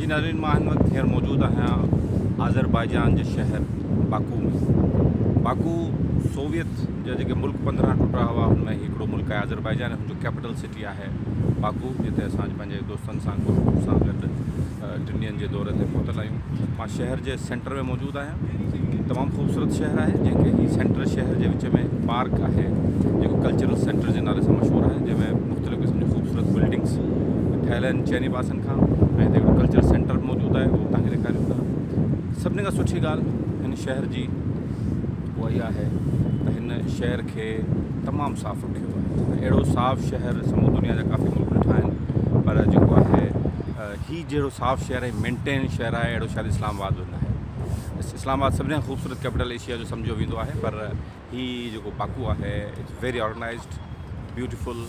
جي ناظرين مان هن وقت هينئر موجود آهيان آذربائيجان جي شهر باڪو ۾. باڪو سوويت جا جيڪي ملڪ 15 ٽٽا هئا ان ۾ هڪڙو ملڪ آهي آذربائيجان ۽ ان جو ڪيپيٽل سٽي آهي باڪو جتي اسان اڄ پنهنجي دوستن سان گروپ سان گڏ ٽن ڏينهن جي دوري تي پهتل آهيون. مان شهر جي سينٽر ۾ موجود آهيان. تمام خوبصورت شهر آهي جنهن کي هي سينٽر شهر جي وچ ۾ پارڪ آهي جيڪو ڪلچرل سينٽر جي نالي سان مشهور آهي جنهن ۾ مختلف قسم جون خوبصورت بلڊنگس ٺهيل آهن چئني پاسن کان ۽ هتي هڪڙو ڪلچرل سينٽر به موجود آهي اهو به توهان کي ڏيکاريون ٿا. سڀني کان سٺي ڳالهه هن شهر جي اها ئي آهي ته هن شهر کي تمام صاف رکيو آهي اهڙو صاف شهر سمو دنيا جا ڪافي ملڪ ڏٺا آهن پر جيڪو آهي هي جهڙو صاف شهر ۽ مينٽين شهر آهي اهڙو شايد اسلام آباد به ناهي. اسلام آباد سڀني کان خوبصورت ڪيپيٽل ايشيا جو سمجهيو ويندو آهي پر هي جيڪو باڪو آهي it's very organised beautiful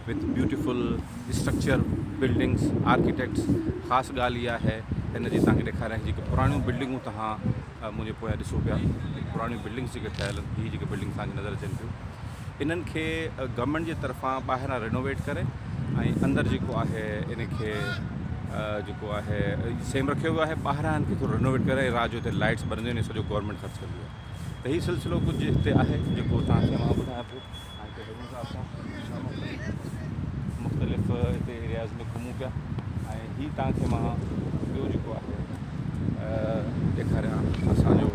with beautiful structure buildings architects خاص ڳالهه اها آهي هن جي توهان کي ڏيکاريان جيڪي پراڻيون بلڊنگون توهان منهنجي پويان ڏسو پيا پراڻيون بلڊنگس جيڪي ٺهيل آهن هي جيڪي بلڊنگس توهان کي نظر اچن ٿيون انهن کي گورنمينٽ جي طرفان ٻاهران رينوويٽ ڪري ۽ اندر جيڪو آهي ان کي جيڪو آهي سيم رکيو ويو آهي ٻاهران ان کي ٿورو رينوويٽ ڪري ۽ رات جو هتي لائٽس ٻرنديون آهن سڄو گورنمينٽ خرچ ڪندي آهي ته هي سلسلو ڪجهه هتي آهي جيڪو توهان کي مان ٻڌايان پيو ۽ هتي هلون ٿا اسان مختلف هتي ايرياز ۾ گهمون پيا ۽ هي توهان کي مان ٻيو جيڪو آهي ڏيکاريان اسانجو.